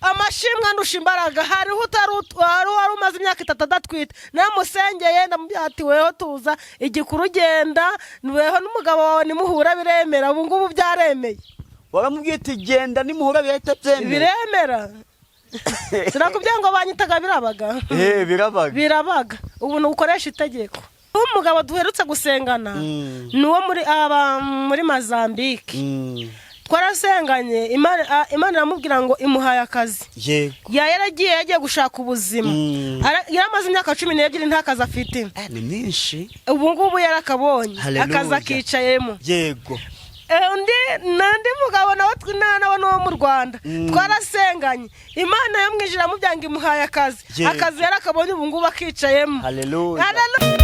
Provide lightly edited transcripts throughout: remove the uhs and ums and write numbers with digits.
Amashimwe andusha imbaraga. Hariho utari wari wari umaze imyaka 3 adatwite, namusengeye, ndamubwira ati: "Weho tuza, igikuru ugenda weho n'umugabo wawe nimuhura biremera." Ubu ngubu byaremeye. Waramubwiye ati: "Genda, nimuhura birahita byemera." Biremera. Sinakubwiye ngo banyitaga birabaga? Eh, birabaga. Birabaga. Ubu ni ukoresha itegeko. Umugabo duherutse gusengana ni uwo muri aba muri Mazambike. Twarasenganye, Imana iramubwira ngo imuhaye akazi. Yaragiye, yagiye gushaka ubuzima. Yari amaze imyaka 12 nta kazi afite. Eh, ni myinshi. Ubu ngubu yarakabonye. Hallelujah. Akazi akicayemo. Undi n'undi mugabo nawe nawe ni uwo mu Rwanda. Twarasenganye, Imana yo mu ijuru iramubwira ngo imuhaye akazi. Akazi yarakabonye, ubu ngubu akicayemo. Haleluya. Hallelujah.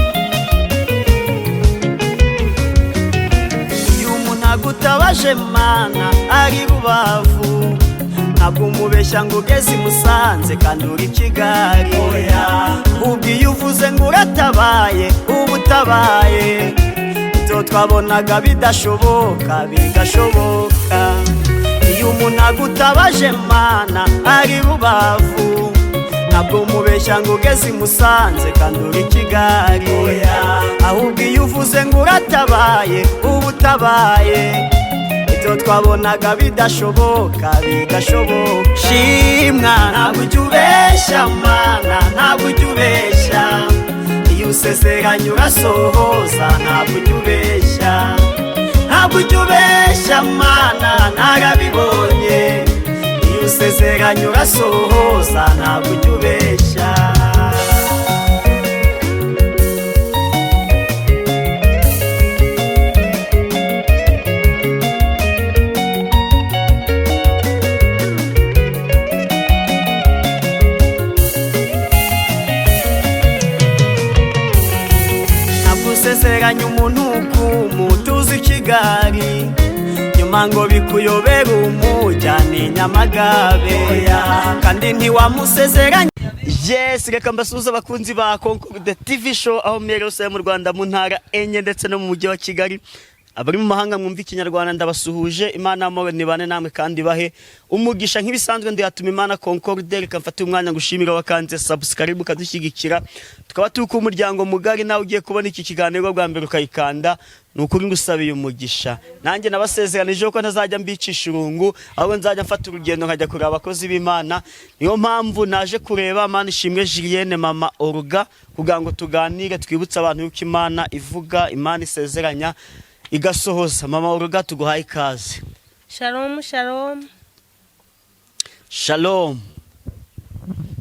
Iyo umuntu agutabaje, Mana, ari Rubavu, ntabwo umubeshya ngo ugeze i Musanze kandi uri Kigali. Ubwo iyo uvuze ngo uratabaye, uba utabaye. Ibyo twabonaga bidashoboka bigashoboka. Iyo umuntu agutabaje, Mana, ari Rubavu, ntabwo umubeshya ngo ugeze i Musanze kandi uri Kigali. Ahubwo iyo uvuze ngo uratabaye, uba utabaye. Ibyo twabonaga bidashoboka bigashoboka. Shimwa, ntabwo ujya ubeshya, Mana, ntabwo ujya ubeshya. Iyo usezeranye urasohoza, ntabwo ujya ubeshya, ntabwo ujya ubeshya, Mana, narabibonye. Iyo usezeranye urasohoza, ntabwo ujya ubeshya. Ntabwo usezeranya umuntu kumutuza i Kigali, nyuma ngo bikuyobere umujyane i Nyamagabe, kandi ntiwamusezeranya. Yes, reka mbasuhuze abakunzi ba Concorde TV Show aho mwere hose mu Rwanda, mu ntara enye ndetse no mu mujyi wa Kigali. Abari mu mahanga mwumva Ikinyarwanda, ndabasuhuje. Imana y'amahoro nibane namwe kandi bahe umugisha. Nk'ibisanzwe, ndiyatuma Imana Concorde. Reka mfate umwanya ngushimira wakanze subscribe ukadushyigikira, tukaba turi ku muryango mugari. Nawe ugiye kubona iki kiganiro bwa mbere ukayikanda, ni ukuri ngusabiye umugisha. Nanjye nabasezeranije ko ntazajya mbicisha irungu, ahubwo nzajya mfata urugendo nkajya kureba abakozi b'Imana. Niyo mpamvu naje kureba Mana Ishimwe Julienne, Mama Oruga, kugira ngo tuganire, twibutse abantu yuko Imana ivuga, Imana isezeranya igasohoza. Mama Oruga, tuguhaye ikaze. Shalom, shalom. Shalom,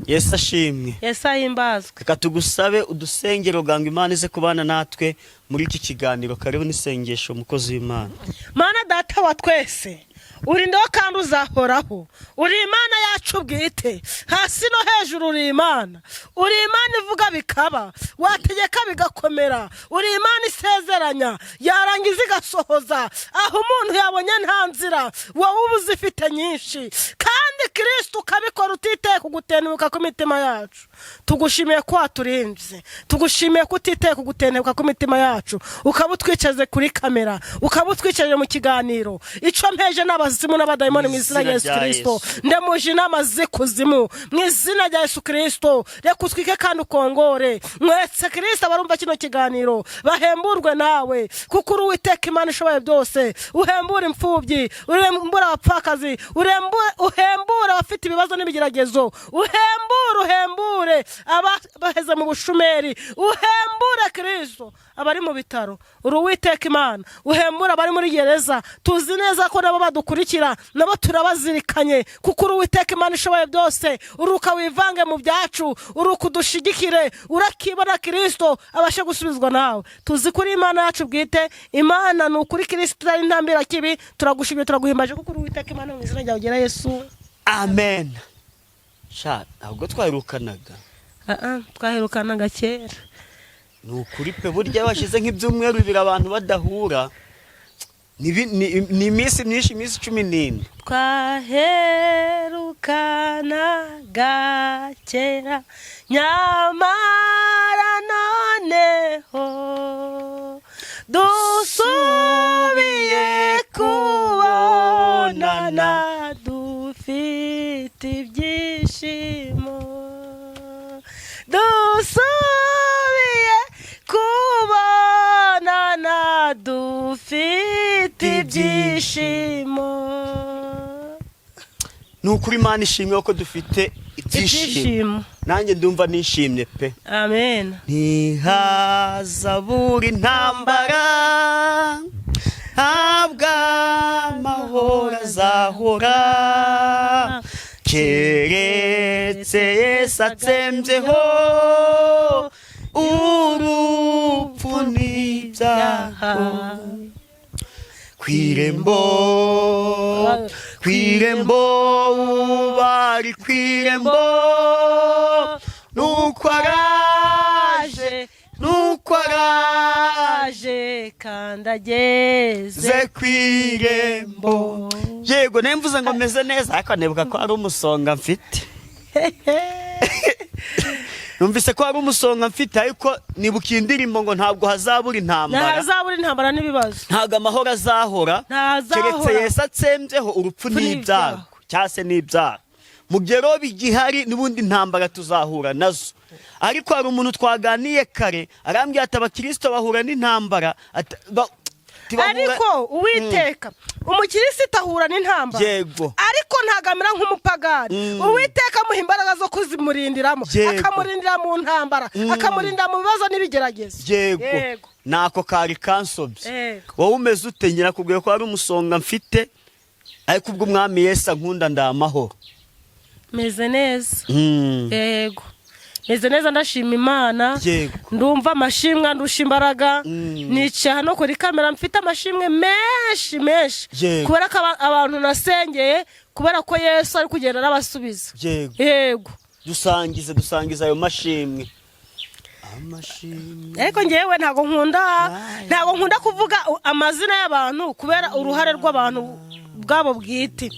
Yesu ashimwe. Yesu ahimbazwe. Reka tugusabe udusengero kugira ngo Imana ize kubana natwe muri iki kiganiro. Karibu n'isengesho, umukozi w'Imana. Mana Data wa twese, uri ndiho kandi uzahoraho, uri Imana yacu bwite, hasi no hejuru uri Imana. Uri Imana ivuga bikaba, wategeka bigakomera. Uri Imana isezeranya yarangiza igasohoza. Aho umuntu yabonye nta nzira, wowe uba uzifite nyinshi, kandi Kirisita ukabikora utiteye ku gutentebuka kw'imitima yacu. Tugushimiye ko waturinze, tugushimiye ko utiteye ku gutentebuka kw'imitima yacu, ukaba utwicaze kuri kamera, ukaba utwicaje mu kiganiro. Icyo mpeje n'abazimu n'abadayimoni mu izina rya Yesu Kirisito. Ndemuje inama z'ikuzimu mu izina rya Yesu Kirisito. Reka utwike kandi ukongore. Mwetse Kirisito, abarumva kino kiganiro bahemburwe nawe, kuko uri Uwiteka Imana ishoboye byose. Uhembure imfubyi, uhembure abapfakazi, uhembure abafite ibibazo n'ibigeragezo, uhembure, uhembure abaheze mu bushumeri, uhembure Kirisito abari mu bitaro. Uri Uwiteka Imana, uhembure abari muri gereza. Tuzi neza ko nabo badukurikira, nabo turabazirikanye, kuko uri Uwiteka Imana ishoboye byose. Uruka wivange mu byacu, uruka udushigikire, urakibona Kirisito abashe gusubizwa nawe. Tuzi ko uri Imana yacu bwite. Imana ni ukuri, Kirisito itari intambira kibi. Turagushimiye, turaguhimbaje, kuko uri Uwiteka Imana. Mu izina ryawe ugera Yesu. Amen. Sha, ntabwo twaherukanaga. Twaherukanaga kera. Ni ukuri pe, burya bashize nk'ibyumweru 2 abantu badahura, ni iminsi myinshi, iminsi 14. Twaherukanaga kera, nyamara noneho dusubiye kubonana, dufite Dufite ibyishimo, dusubiye kubonana, dufite ibyishimo. Ni ukuri, Imana ishimwe ko dufite ibyishimo. Ibyishimo. Nanjye ndumva nishimye pe. Amen. Ntihazabura intambara, ntabwo amahoro azahora, keretse Yesu atsembyeho urupfu n'ibyago. Kw'irembo, kw'irembo, bari kw'irembo, nuko araje, nuko araje. Aje kandi ageze ze kw'irembo. Yego, nayo mvuze ngo meze neza, ariko nibuka ko ari umusonga mfite. Numvise ko hari umusonga mfite, ariko nibuka iyi ndirimbo ngo ntabwo hazabura intambara. Ntazabura intambara n'ibibazo. Ntabwo amahoro azahora Ntazahora. keretse Yesu atsembyeho urupfu n'ibyago cyangwa se n'ibyaha. Mu gihe rero bigihari, n'ubundi intambara tuzahura nazo. Ariko hari umuntu twaganiye kare, arambwira ati abakirisito bahura n'intambara Ariko Uwiteka, umukirisito ahura n'intambara, ariko ntabwo amera nk'umupagani. Uwiteka amuha imbaraga zo kuzimurindiramo, akamurindira mu ntambara, akamurindira mu bibazo n'ibigeragezo. Yego, nako kari kansobye. Wowe umeze ute? Nyirakubwiye ko hari umusonga mfite, ariko ubwo Umwami Yesu ankunda, ndamahoro. Meze neza. Yego, meze neza, ndashima Imana. Ndumva amashimwe andusha imbaraga. Nicaye hano kuri kamera mfite amashimwe menshi menshi, kubera ko abantu nasengeye, kubera ko Yesu ari kugenda arabasubiza. Yego. Dusangize, dusangize ayo mashimwe, amashimwe. Ariko ngewe ntabwo nkunda kuvuga amazina y'abantu kubera uruhare rw'abantu bwabo bwite.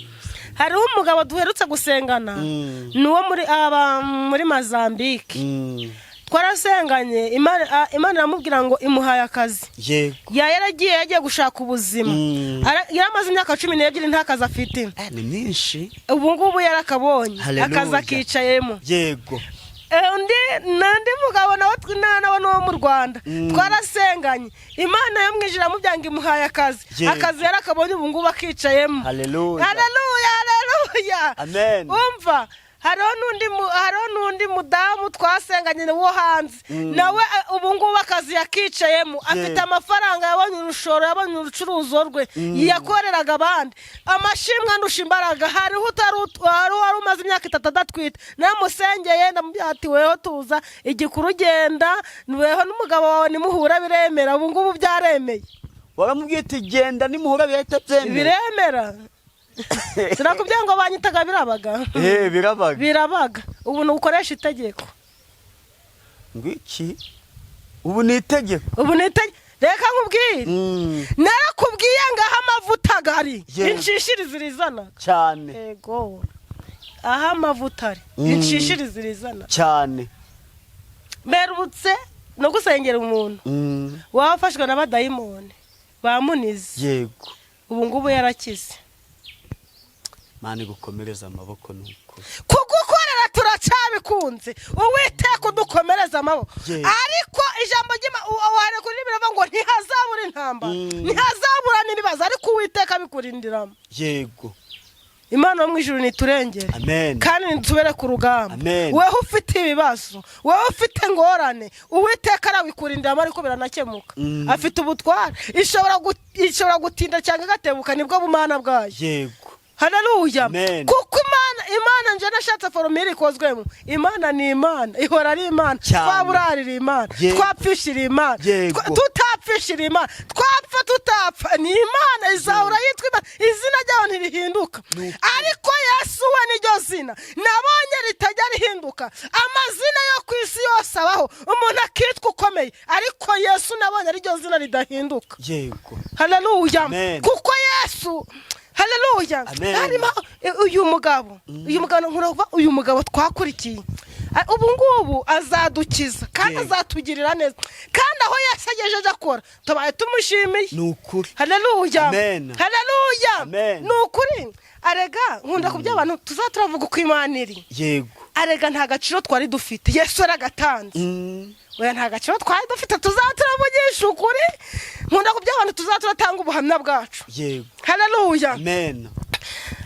Hariho umugabo duherutse gusengana, ni uwo muri aba muri Mazambike. Twarasenganye, Imana iramubwira ngo imuhaye akazi. Yaragiye, yagiye gushaka ubuzima. Yari amaze imyaka 12 nta kazi afite. Ni myinshi. Ubu ngubu yarakabonye. Hallelujah. Akazi akicayemo. Undi n'undi mugabo nawe nawe ni uwo mu Rwanda. Twarasenganye, Imana yo mu ijuru iramubwira imuhaye akazi. Akazi yarakabonye, ubu ngubu akicayemo. Haleluya. Haleluya, haleluya. Amen. Umva, hariho n'undi mudamu twasenganye wo hanze nawe, ubu ngubu akazi yakicayemo, afite amafaranga, yabonye urushoro, yabonye urucuruzo rwe yakoreraga abandi. Amashimwe andusha imbaraga. Hariho utari hariho wari umaze imyaka 3 adatwite, namusengeye, ndamubwira ati weho tuza, igikuru ugenda weho n'umugabo wawe nimuhura biremera. Ubu ngubu byaremeye. Waramubwiye ati genda, nimuhura birahita byemera. Biremera. Sinakubwiye ngo banyitaga birabaga? Birabaga. Birabaga. Ubu ni ukoresha itegeko. Ngo iki? Ubu ni itegeko. Ubu ni itegeko. Reka nkubwire, narakubwiye ngo aho amavuta agari, inshishirizi rizana. Cyane. Yego, aho amavuta ari, inshishirizi rizana. Cyane. Mperutse no gusengera umuntu wafashwe n'abadayimoni bamunize. Ubu ngubu yarakize. Mana igukomereza amaboko, ni ukuri. Kugukorera turacyabikunze, Uwiteka udukomereza amaboko. Ariko ijambo wari kuri biravuga ngo ntihazabura intambara, ntihazabura n'ibibazo, ariko Uwiteka abikurindiramo. Imana yo mu ijuru niturengere Amen. kandi nitubere ku rugamba. Amen. Weho ufite ibibazo, weho ufite ingorane, Uwiteka arawikurindiramo, ariko biranakemuka. Afite ubutware, ishobora gutinda cyangwa igatebuka, nibwo bumana bwayo. Haleluya. Amen. Kuko Imana nje nashatse formule ikozwemo. Imana ni Imana, ihora ari Imana. Twaburarira Imana, twapfishira Imana, tutapfishira Imana, twapfa tutapfa, ni Imana, izahora yitwa Imana, izina ryayo ntirihinduka. Ariko Yesu we niryo zina nabonye ritajya rihinduka. Amazina yo ku isi yose abaho, umuntu akitwa ukomeye, ariko Yesu nabonye ariryo zina ridahinduka. Haleluya. Amen. Kuko Yesu, haleluya. Amen. Harimo uyu mugabo, uyu mugabo nkura, uyu mugabo twakurikiye Ubu ngubu azadukiza kandi azatugirira neza, kandi aho Yesu agejeje akora tubaye tumushimiye. Ni ukuri. Haleluya. Amen. Haleluya. Amen. Ni ukuri, arega nkunda kubya abantu tuzaturavuga uko Imana iri. Arega nta gaciro twari dufite, Yesu yaragatanze. Oya, nta gaciro twari dufite, tuzaturavugisha ukuri. Nkunda kubya abantu tuzaturatanga ubuhamya bwacu. Haleluya. Amen.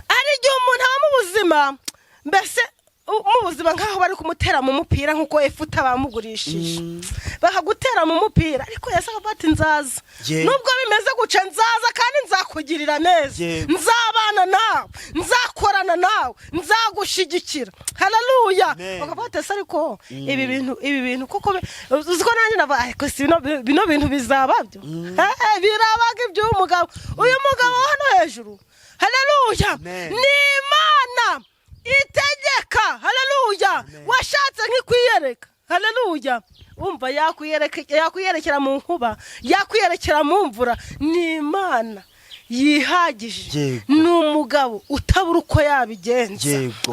Ari igihe umuntu aba mu buzima, mbese mu buzima nk'aho bari kumutera mu mupira, nk'uko Efuta bamugurishije bakagutera mu mupira, ariko Yesu akavuga ati: "Nzaza." Nubwo bimeze guca, nzaza kandi nzakugirira neza. Nzabana nawe, nzakorana nawe, nzagushyigikira. Haleluya. Amen. Bakavuga ati: "Ese ariko ibi bintu koko uzi ko nanjye navuga, ariko si bino bintu bizaba byo?" Birabaga iby'uyu mugabo, uyu mugabo hano hejuru. Haleluya. Amen. Ni Imana itegeka. Haleluya. Washatse nk'ikwiyereka. Haleluya. Umva, yakwiyerekera mu nkuba, yakwiyerekera mu mvura. Ni Imana yihagije. Ni umugabo utabura uko yabigenza.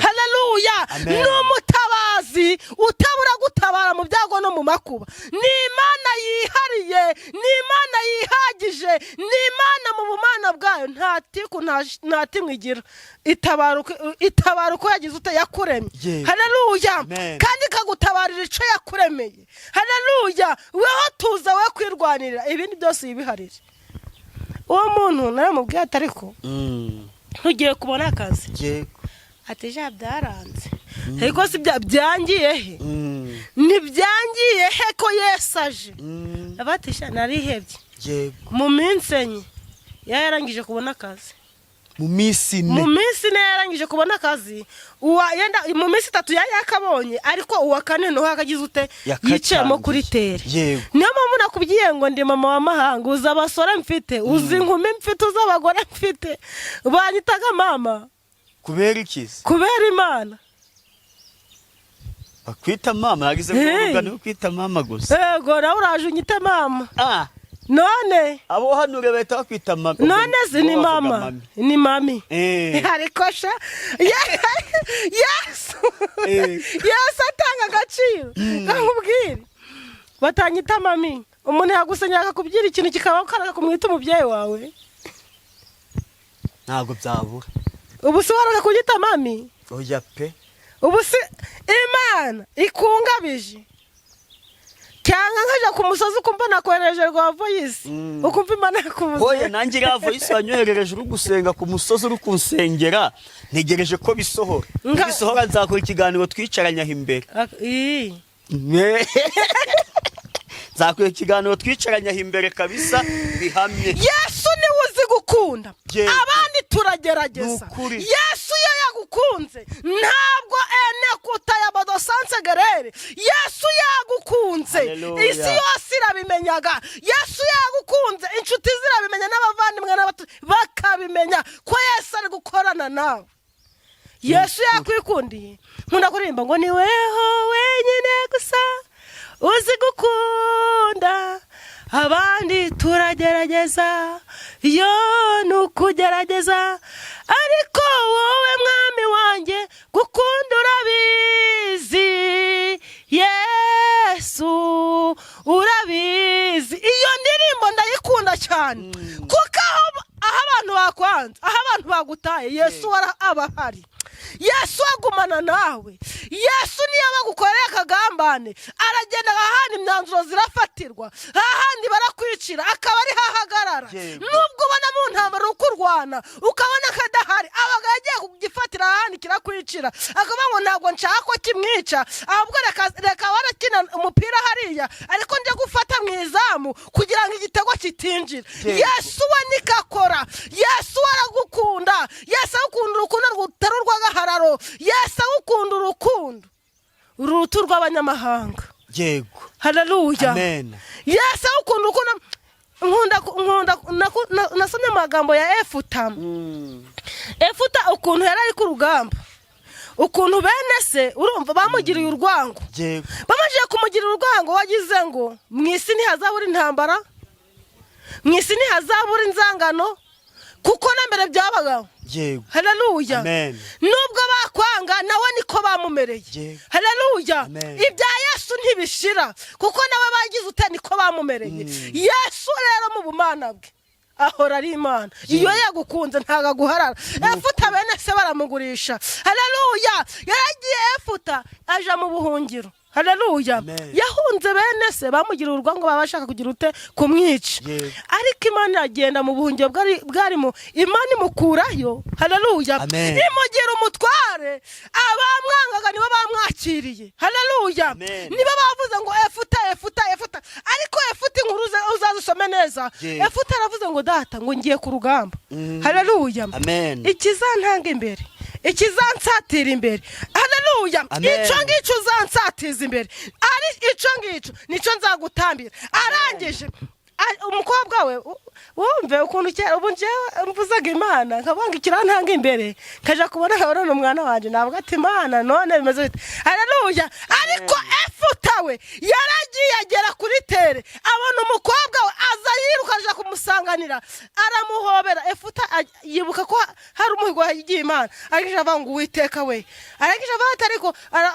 Haleluya. Amen. Ni umutabazi utabura gutabara mu byago no mu makuba. Ni Imana yihariye, ni Imana yihagije, ni Imana mu bumana bwayo nta tiku, nta timwe igira. Itabara uko yagize ute yakuremye. Haleluya. Amen. Kandi ikagutabarira icyo yakuremeye. Haleluya. Weho tuza, we kwirwanirira, ibindi byose yibiharire. Uwo muntu naramubwiye ati: "Ariko ntugiye kubona akazi?" Ati: "Ja, byaranze." Ariko si byangiye he? Ntibyangiye he ko Yesu aje? Abatisha narihebye. Mu minsi 4 yari yarangije kubona akazi. Mu minsi 4? Mu minsi 4 yarangije kubona akazi. Uwa yenda mu minsi 3 yari yakabonye, ariko uwa kane niho yakagize ute? Yakatangiye. Yicayemo kuri terrain. Niyo mpamvu nakubwiye ngo ndi mama w'amahanga. Uzi abasore mfite, uzi inkumi mfite, uzi abagore mfite, banyitaga mama. Kubera iki se? Kubera Imana. Bakwita mama, yagize Hey. kuvuga ni kwita mama gusa. Ego, nawe uraje unyite mama. Ah. None Abo hano ureba bahita bakwita mama. None se ni Bo bavuga mama? Mami. Ni mami. Ariko sha Yesu, Yesu atanga agaciro. Nkubwire, batanyita mami. Umuntu yagusenyera akakubwira ikintu kikaba karaga kumwita umubyeyi wawe. Ntabwo byabura. Ubu se waraga kunyita mami? Oya pe. Ubu se Imana ikungabije, cyangwa nkaja ku musozi ukumva nakohereje rwa voice, ukumva Imana yakubuze? Hoya, nanjye iriya voice wanyoherereje uri gusenga ku musozi, uri kunsengera, ntegereje ko bisohora. Bisohora nzakora ikiganiro twicaranye aho imbere. Ii. Nzakora ikiganiro twicaranye aho imbere kabisa, bihamye. Yesu niwe uzi gukunda. Abandi turagerageza. Ni ukuri. Yesu iyo yagukunze ntabwo ene kutayabadosanse gerere. Yesu yagukunze, Hallelujah. isi yose irabimenyaga. Yesu yagukunze, inshuti zirabimenya, n'abavandimwe bakabimenya ko Yesu ari gukorana nawe. Yesu yakwikundiye. Nkunda kuririmba ngo: "Ni weho wenyine gusa uzi gukunda, abandi turagerageza, yo ni ukugerageza, ariko wowe mwami wanjye gukunda urabizi, Yesu urabizi." Iyo ndirimbo ndayikunda cyane, kuko aho abantu bakwanze, aho abantu bagutaye, Yesu aba ahari. Yesu agumana nawe. Yesu niyo bagukoreye akagambane, aragenda ahandi imyanzuro zirafatirwa, hahandi barakwicira akaba ari hahagarara. Nubwo ubona mu ntambara uri kurwana ukabona ko adahari, abaga yagiye kugifatira ahandi kirakwicira, akavuga ngo: "Ntabwo nshaka ko kimwica, ahubwo reka warakina umupira hariya, ariko njye gufata mu izamu kugira ngo igitego kitinjira." Yesu we nikakora. Yesu we aragukunda. Yesu agukunda urukundo rutari urw'agahararo. Yesu agukunda urukundo uruta urw'abanyamahanga. Haleluya. Amen. Yesu agukunda urukundo. Nkunda nasomye amagambo ya Efuta. Efuta ukuntu yari ari ku rugamba, ukuntu bene se urumva bamugiriye urwango. Bamajije kumugirira urwango, wagize ngo mu isi ntihazabura intambara, mu isi ntihazabura inzangano, kuko na mbere byabagaho. Haleluya. Amen. Nubwo bakwanga, nawe niko bamumenya. bamumereye. Haleluya. Amen. Ibya Yesu ntibishira, kuko nawe bagize ute? Niko bamumereye. Yesu rero mu bumana bwe ahora ari Imana. Iyo yagukunze ntabwo aguharara. Efuta bene se baramugurisha. Haleluya. Yaragiye Efuta aja mu buhungiro. Haleluya. Amen. Yahunze bene se bamugira urwango, baba bashaka kugira ute? Kumwica. Ariko Imana iragenda mu buhungiro bwarimo, Imana imukurayo. Haleluya. Amen. Imugira umutware. Abamwangaga nibo bamwakiriye. Haleluya. Amen. Nibo bavuze ngo Efuta, Efuta, Efuta. Ariko Efuta, inkuru uzazisome neza. Efuta aravuze ngo: "Data," ngo, "ngiye ku rugamba." Haleluya. Amen. Ikizantanga imbere, ikizansatira imbere, haleluya, Amen. icyo ngicyo uzansatiza imbere, ari icyo ngicyo nicyo nzagutambira. Arangije umukobwa we, wumve ukuntu kera ubu njyewe mvuzaga Imana nkavuga ngo ikirantanga imbere, nkaja kubona nkabona ni umwana wanjye, navuga ati: "Imana, none bimeze bite?" Haleluya. Ariko Efuta we yaragiye agera kuri terrain, abona umukobwa we aza yiruka aja kumusanganira, aramuhobera. Efuta yibuka ko hari umuhigo yagiye Imana. Arangije avuga ngo: "Uwiteka we." Arangije avuga ati, ariko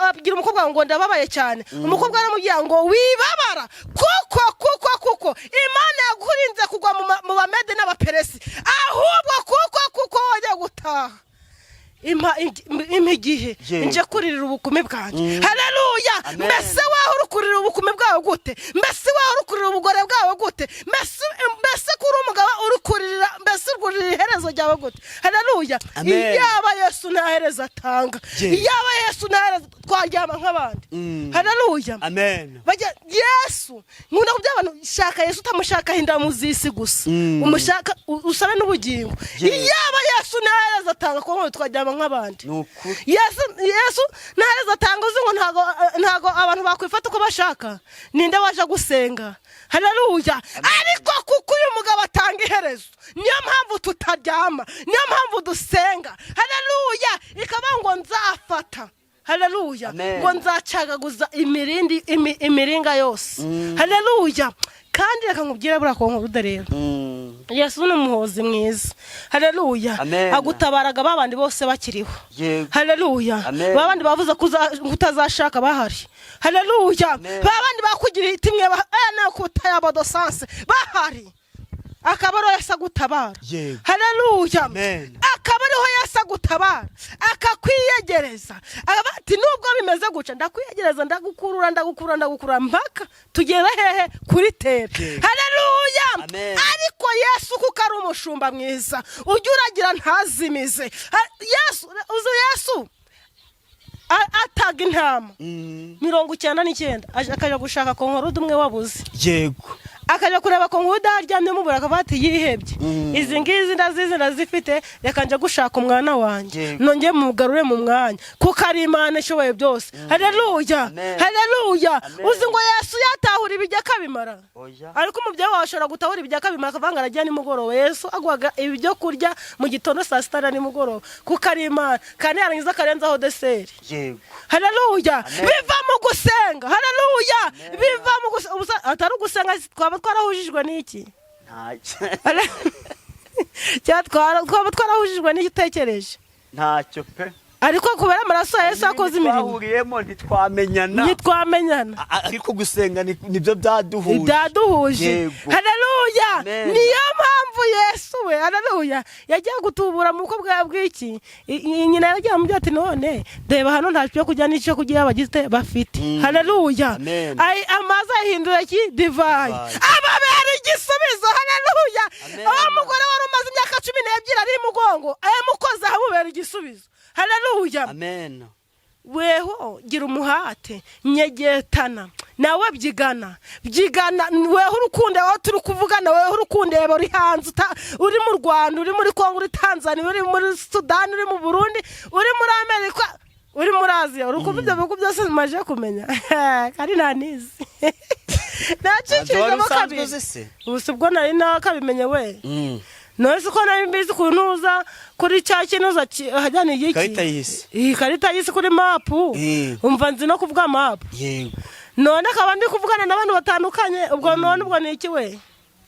abwira umukobwa ngo: "Ndababaye cyane." Umukobwa aramubwira ngo: "Wibabara, kuko Imana yakurinze kugwa mu Bamede n'Abaperesi, ahubwo kuko wajya gutaha, impa igihe nje kuririra ubukumi bwanjye." Haleluya. Amen. Mbese waho uri kurira ubukumi bwawe gute? Mbese waho uri kurira ubugore bwawe gute? Mbese kuri umugabo uri kuririra, mbese uri kurira iherezo ryawe gute? Haleluya. Amen. Iyaba Yesu nta herezo atanga, iyaba Yesu nta herezo, twaryama nk'abandi. Haleluya. Amen. Bajya Yesu, nkunda kubwira abantu: shaka Yesu, utamushaka hinda z'isi gusa, umushaka usabe n'ubugingo. Iyaba Yesu nta herezo atanga, kuko twaryama nk'abandi. Ni ukuri. Yesu nta herezo atanga, uzi ngo ntago abantu bakwifata uko bashaka? Ninde waje gusenga? Haleluya. Ariko kuko uyu mugabo atanga iherezo, niyo mpamvu tutaryama, niyo mpamvu dusenga. Haleluya. Ikaba ngo nzafata, haleluya, Amen. ngo nzacagaguza imirindi imiringa yose. Haleluya. Kandi reka nkubwire, buriya konkurude rero, Yesu ni umuhozi mwiza. Haleluya. Amen. Agutabaraga babandi bose bakiriho. Haleluya. Amen. Babandi bavuze ko utazashaka bahari. Haleluya. Amen. Babandi bakugiriye itimwe kutayabodosanse bahari, akaba ariho Yesu agutabara. Haleluya. Amen. Akaba ariho Yesu agutabara, akakwiyegereza, akaba ati: "Nubwo bimeze gutya, ndakwiyegereza, ndagukurura, ndagukurura, ndagukurura mpaka tugera hehe? Kuri terrain." Haleluya. Amen. Ariko Yesu, kuko ari umushumba mwiza ujya uragira ntazimize. Yesu, uzi Yesu ataga intama 99, akajya gushaka konkorode umwe wabuze. Akajya kureba konkorode aryamye mubura, akavuga ati: "Yihebye, izi ngizi ndazizi, ndazifite, reka njya gushaka umwana wanjye, nongeye mugarure mu mwanya," kuko ari Imana ishoboye byose. Haleluya. Amen. Haleluya. Amen. Uzi ngo Yesu yatahura ibijya akabimara? Oya. Ariko umubyeyi wawe ashobora gutahura ibijya akabimara, akavuga ngo arajya nimugoroba. Yesu aguhaga ibyo kurya mu gitondo, saa sita na nimugoroba, kuko ari Imana, kandi yarangiza akarenzaho dessert. Haleluya. Amen. Biva mu gusenga. Haleluya. Amen. Biva mu gusenga. Atari ugusenga twaba twarahujijwe n'iki? Ntacyo. Cyangwa twaba twarahujijwe n'iki utekereje? Ntacyo pe. Ariko kubera amaraso ya Yesu yakoze imirimo. Twahuriyemo ntitwamenyana. Ntitwamenyana. Ariko gusenga nibyo byaduhuje. Byaduhuje. Haleluya. Amen. Niyo mpamvu Yesu we, haleluya, yagiye gutubura mu bukwe bwa bw'iki. Nyina yagiye amubwira ati: "None reba hano, nta cyo kurya n'icyo kurya bagize bafite." Haleluya. Amen. Amazi ahindura iki? Divayi. Divayi. Ababera igisubizo. Haleluya. Amen. Wa mugore wari umaze imyaka 12 ari mugongo, ayamukoze ahamubera igisubizo. Haleluya. Amen. Weho gira umuhate, nyegetana nawe, byigana, byigana. Weho urukundo, wowe turi kuvugana, weho urukundeba, uri hanze, uri mu Rwanda, uri muri Kongo, uri Tanzania, uri muri Sudani, uri mu Burundi, uri muri Amerika, uri muri Aziya, uri kumva ibyo bihugu byose bimaze kumenya kandi nta nizi Ntabyo wari nacikijemo usanzwe kabiri. uzi se? Ubu si bwo nari nakabimenye we. None se ko nari mbizi kunuza kuri cya kinuza hajyana igiki? Ikarita y'isi. Iyi karita y'isi kuri mapu. Umva, nzi no kuvuga mapu. None akaba ndi kuvugana n'abantu batandukanye, ubwo none ubwo ni iki we?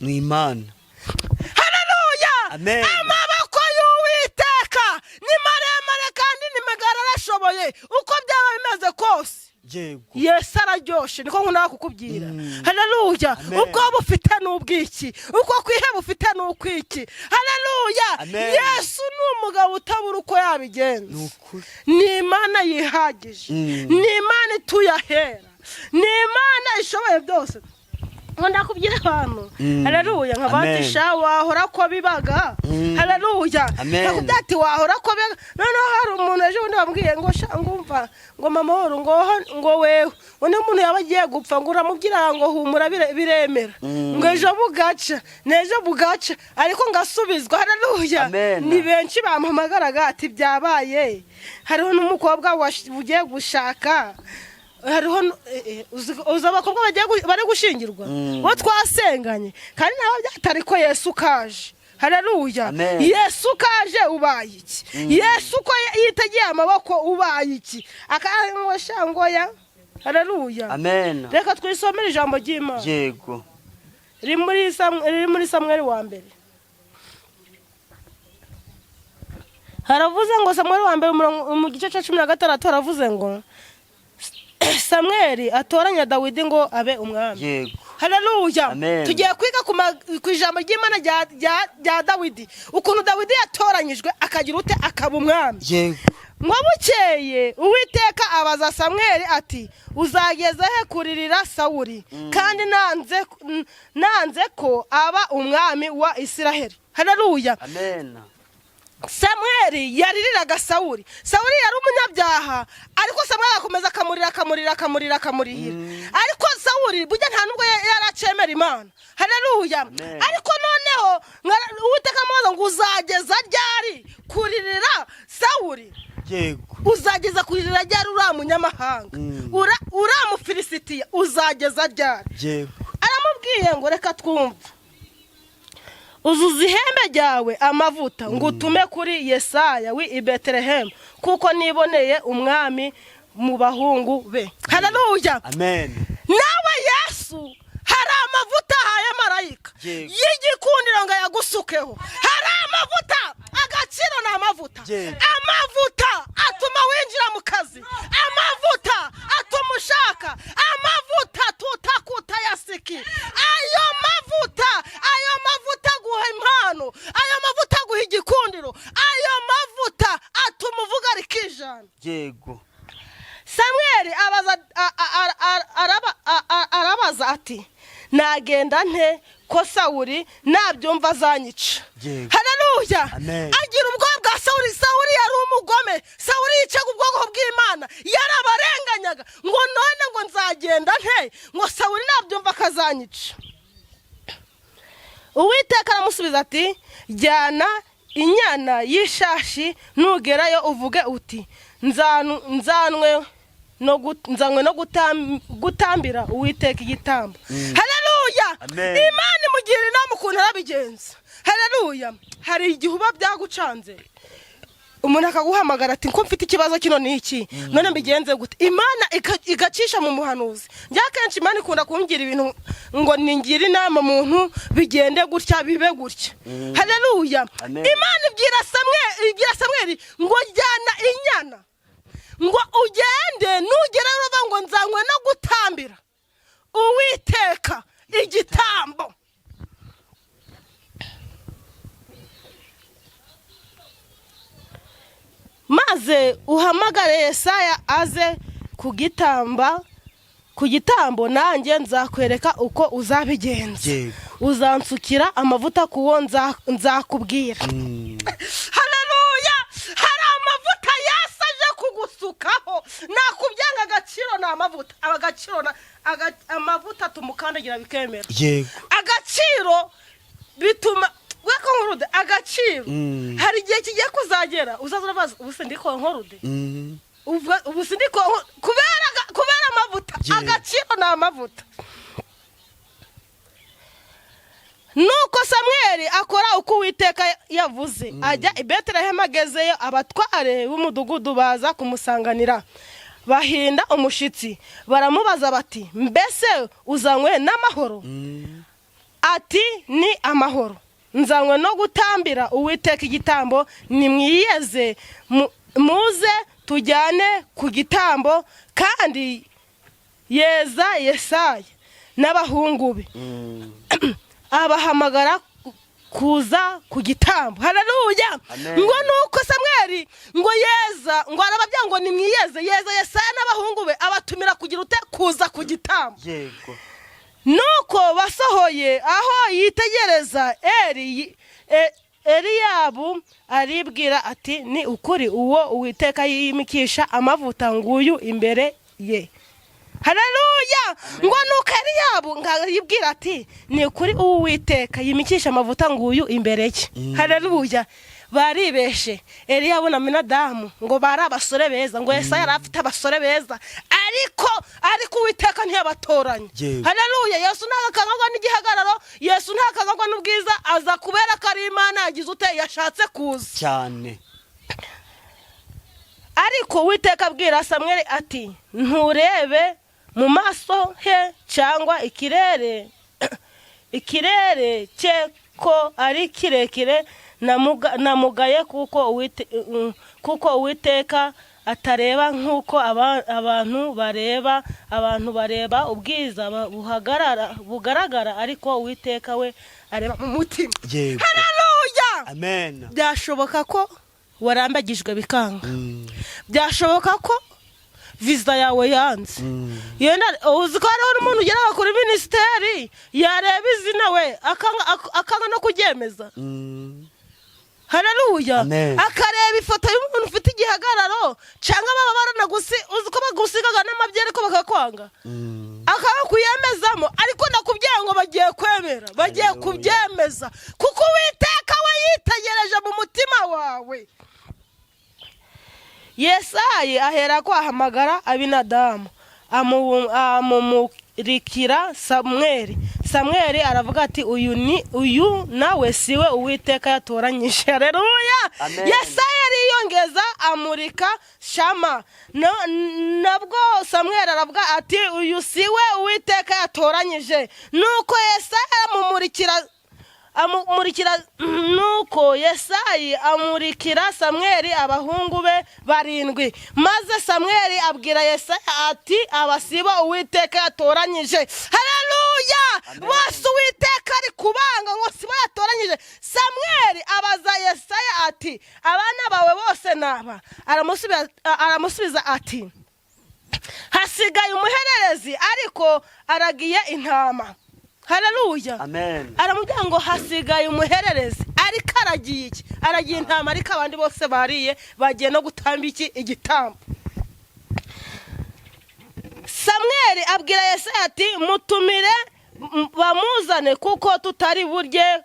Ni Imana. Haleluya. Amen. Amaboko y'Uwiteka ni maremare kandi ni magara, arashoboye. Arashoboye, uko byaba bimeze kose. Yesu araryoshe, niko nkunda kukubwira. Haleluya. Amen. Ubwoba ufite ni ubwiki? Uko kwiheba ufite ni ukwiki? Haleluya. Amen. Yesu ni umugabo utabura uko yabigenza. Ni ukuri. Ni Imana yihagije, ni Imana ituye ahera, ni Imana ishoboye byose. Nkunda kubwira abantu, haleluya, nkabatisha wahora ko bibaga. Haleluya. Amen. Nkakubwira ati wahora ko bibaga. Noneho hari umuntu ejo bundi wambwiye ngo sha, ngumva ngo mama woro, ngo ngo wewe undi muntu yaba agiye gupfa, ngo uramubwira ngo humura, biremera, ngo ejo bugaca n'ejo bugaca, ariko ngasubizwa. Haleluya. Amen. Ni benshi bampamagaraga ati byabaye. Hariho n'umukobwa ugiye gushaka, hariho uzi abakobwa bagiye bari gushingirwa, bo twasenganye, kandi nabo byatari ko Yesu kaje. Haleluya. Amen. Yesu kaje ubaye iki? Yesu ko yitegeye amaboko, ubaye iki? Akangosha ngoya. Haleluya. Amen. Reka twisomere ijambo ry'Imana riri muri Samweli wa mbere. Haravuze ngo, Samweli wa mbere, mu gice cya 16, haravuze ngo Samweli atoranya Dawidi ngo abe umwami. Haleluya. Amen. Tugiye kwiga ku ijambo ry'Imana rya Dawidi, ukuntu Dawidi yatoranyijwe akagira ute, akaba umwami. Ngo bukeye Uwiteka abaza Samweli ati: "Uzageza he kuririra Sawuri, kandi nanze ko aba umwami wa Isiraheli?" Haleluya. Amen. Samweli yaririraga Sawuri. Sawuri yari umunyabyaha, ariko Samweli agakomeza akamurira, akamurira, akamurira, akamurihira. Ariko Sawuri burya nta nubwo yari acemera Imana. Haleluya. Amen. Ariko noneho Uwiteka amubaza ngo: "Uzageza ryari kuririra Sawuri? Uzageza kuririra ryari uriya munyamahanga, uriya Mufilisitiya, uzageza ryari?" Aramubwiye ngo: "Reka twumve, uzuza ihembe ryawe amavuta, ngo utume kuri Yesaya w'i i Betelehemu, kuko niboneye umwami mu bahungu be." Haleluya. Amen. Nawe Yesu hari amavuta ahaye marayika y'igikundiro ngo ayagusukeho. Hari amavuta, agaciro ni amavuta. Amavuta atuma winjira mu kazi, amavuta atuma ushaka, amavuta tutakuta yasiki. Ayo mavuta, ayo mavuta aguha impano, ayo mavuta aguha igikundiro, ayo mavuta atuma uvuga rikijana. Samweli abaza arabaza ati: "Nagenda nte, ko Sawuri nabyumva azanyica?" Haleluya. Amen. Agira ubwoba bwa Sawuri. Sawuri yari umugome, Sawuri yicaga ubwoko bw'Imana, yarabarenganyaga. Ngo none ngo nzagenda nte, ngo Sawuri nabyumva akazanyica? Uwiteka aramusubiza ati: "Jyana inyana y'ishashi, nugerayo uvuge uti 'Nzanwe no gutambira Uwiteka igitambo.'" Haleluya. Amen. Imana imugira inama ukuntu arabigenza. Haleluya. Hari igihe uba byagucanze, umuntu akaguhamagara ati: "Ko mfite ikibazo kino ni iki, none mbigenze gute?" Imana igacisha mu muhanuzi. Njya akenshi Imana ikunda kumbwira ibintu ngo ningire inama umuntu, bigende gutya, bibe gutya. Haleluya. Amen. Imana ibwira Samweli ngo: "Jyana inyana, ngo ugende, nugera uravuga ngo nzanywe no gutambira Uwiteka igitambo." Maze uhamagare Yesaya aze kugitamba ku gitambo, nanjye nzakwereka uko uzabigenza. Uzansukira amavuta ku wo nzakubwira. Haleluya. Hari amavuta Yesu aje kugusukaho. Nakubyanga, agaciro ni amavuta. Agaciro amavuta tumukandagira bikemera. Agaciro bituma we konkurude agaciro. Hari igihe kigiye kuzagera uzaza urabaza: "Ubu se ndi konkurude? Ubu si ndi kubera amavuta?" Agaciro ni amavuta. Nuko Samweli akora uko Uwiteka yavuze, ajya i Betelehemu. Agezeyo, abatware b'umudugudu baza kumusanganira, bahinda umushitsi, baramubaza bati: "Mbese uzanywe n'amahoro?" Ati: "Ni amahoro, nzanywe no gutambira Uwiteka igitambo, nimwiyeze muze." Tujyane ku gitambo. Kandi yeza Yesaya n'abahungu be, abahamagara kuza ku gitambo. Haleluya! Amen. Ngo nuko Samweli ngo yeza, ngo arababwira ngo nimwiyeze. Yeza Yesaya n'abahungu be, abatumira kugira ute? Kuza ku gitambo. Nuko basohoye aho yitegereza Eri, Eliyabu, aribwira ati: "Ni ukuri, uwo Uwiteka yimikisha amavuta nguyu imbere ye." Haleluya! Ngo nuko Eliyabu ngo aribwira ati: "Ni ukuri, uwo Uwiteka yimikisha amavuta nguyu imbere ye." Haleluya! Baribeshe Eliyabu na Minadamu ngo bari abasore beza, ngo Yesaya yari afite abasore beza, ariko Uwiteka ntiyabatoranya. Haleluya! Yesu ntakangwa n'igihagararo, Yesu ntakangwa n'ubwiza, aza kubera ko ari Imana yagize ute? Yashatse kuza. Ariko Uwiteka abwira Samweli ati: "Nturebe mu maso he cyangwa ikirere cye ko ari kirekire. Namugaye, kuko Uwiteka atareba nk'uko abantu bareba. Abantu bareba ubwiza bugaragara, ariko Uwiteka we areba mu mutima." Haleluya! Amen. Byashoboka ko warambagijwe bikanga, byashoboka ko viza yawe yanze. Yenda uzi ko hariho n'umuntu ugera kuri minisiteri, yareba izina we akanga no kuryemeza. Haleluya! Amen. Akareba ifoto y'umuntu ufite igihagararo, cyangwa baba baranagusi, uzi ko bagusigaga n'amabyeri ko bakakwanga, akaba kuyemezamo. Ariko nakubwiye ngo bagiye kwemera, bagiye Haleluya. kubyemeza, kuko Uwiteka we yitegereje mu mutima wawe. Yesayi ahera ko ahamagara Abinadamu, amumurikira Samweli. Samweli aravuga ati: "Uyu ni uyu nawe siwe Uwiteka yatoranyije." Haleluya! Amen. Yesayi ariyongeza amurika Shama. Nabwo Samweli aravuga ati: "Uyu siwe Uwiteka yatoranyije." Nuko Yesayi amumurikira, nuko Yesayi amurikira Samweli abahungu be barindwi. Maze Samweli abwira Yesaya ati: "Aba sibo Uwiteka yatoranyije." Haleluya! Bose Uwiteka ari kubanga ngo sibo yatoranyije. Samweli abaza Yesaya ati: "Abana bawe bose naba?" Aramusubiza ati: "Hasigaye umuhererezi, ariko aragiye intama." Haleluya! Amen. Aramubwira ngo hasigaye umuhererezi, ariko aragiye iki? Aragiye intama. Ariko abandi bose bariye, bagiye no gutamba iki? Igitambo. Samweli abwira Yesaya ati: "Mutumire bamuzane, kuko tutari bujye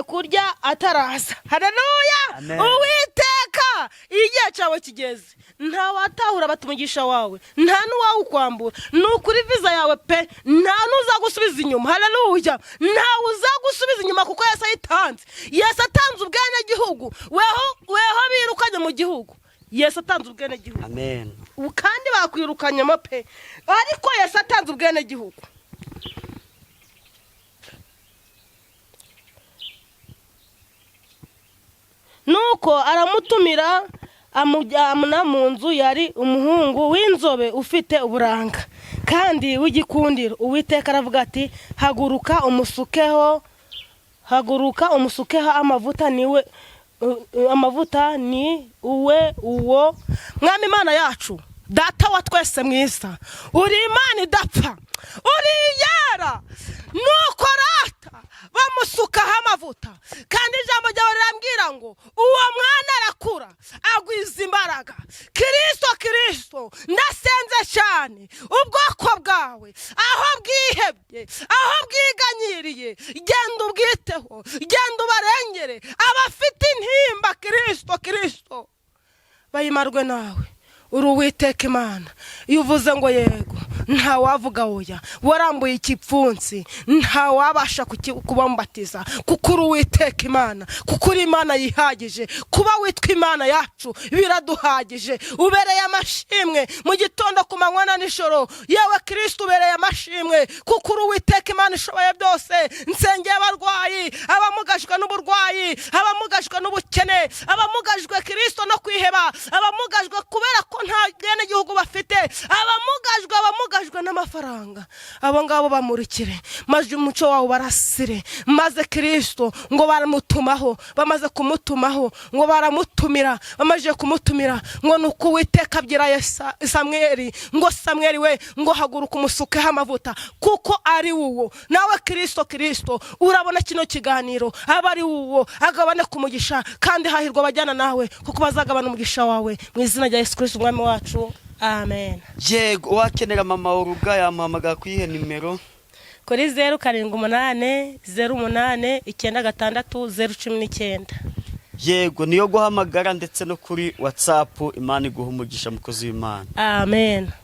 kurya ataraza." Haleluya! Amen. Uwiteka, iyo igihe cyawe kigeze, nta watahura bata umugisha wawe, nta n'uwawukwambura. Ni ukuri, viza yawe pe, nta n'uzagusubiza inyuma. Haleluya! Ntawe uzagusubiza inyuma, kuko Yesu ayitanze. Yesu atanze ubwenegihugu, weho birukanye mu gihugu, Yesu atanze ubwenegihugu. Amen. Ubu kandi bakwirukanyemo pe, ariko Yesu atanze ubwenegihugu. Nuko aramutumira, amujyana mu nzu. Yari umuhungu w'inzobe ufite uburanga kandi w'igikundiro. Uwiteka aravuga ati: "Haguruka umusukeho, haguruka umusukeho amavuta, niwe amavuta ni uwe uwo." Mwami Imana yacu, Data wa twese mwiza, uri Imana idapfa, uri iyera. Nuko rata bamusukaho amavuta, kandi ijambo ryawe rirambwira ngo uwo mwana arakura agwiza imbaraga. Kirisito, Kirisito, ndasenze cyane, ubwoko bwawe aho bwihebye, aho bwiganyiriye, genda ubwiteho, genda ubarengere. Abafite intimba, Kirisito, Kirisito, bayimarwe nawe. Uri Uwiteka Imana, iyo uvuze ngo yego ntawavuga oya. Warambuye igipfunsi, ntawabasha kubambatiza, kuko uri Uwiteka Imana, kuko uri Imana yihagije. Kuba witwa Imana yacu biraduhagije. Ubereye amashimwe mu gitondo, ku manywa na nijoro. Yewe Kirisito, ubereye amashimwe kuko uri Uwiteka Imana ishoboye byose. Nsengeye abarwayi, abamugajwe n'uburwayi, abamugajwe n'ubukene, abamugajwe, Kirisito, no kwiheba, abamugajwe kubera ko nta bwenegihugu bafite, abamugajwe n'amafaranga. Abo ngabo bamurikire, maze umucyo wawe barasire. Maze Kirisito ngo baramutumaho, bamaze kumutumaho ngo baramutumira, bamaze kumutumira ngo ni uko Uwiteka abwira Samweli ngo: "Samweli we," ngo, "haguruka umusukeho amavuta kuko ari uwo." Nawe Kirisito, Kirisito, urabona kino kiganiro, aba ari uwo agabane ku mugisha, kandi hahirwa abajyana nawe kuko bazagabana umugisha wawe, mu izina rya Yesu Kirisito Umwami wacu, amen. Yego, uwakenera mama Oruga yamuhamagara ku iyihe nimero? Kuri 0780896019. Yego, niyo guhamagara ndetse no kuri WhatsApp. Imana iguha umugisha, mukozi w'Imana. Amen.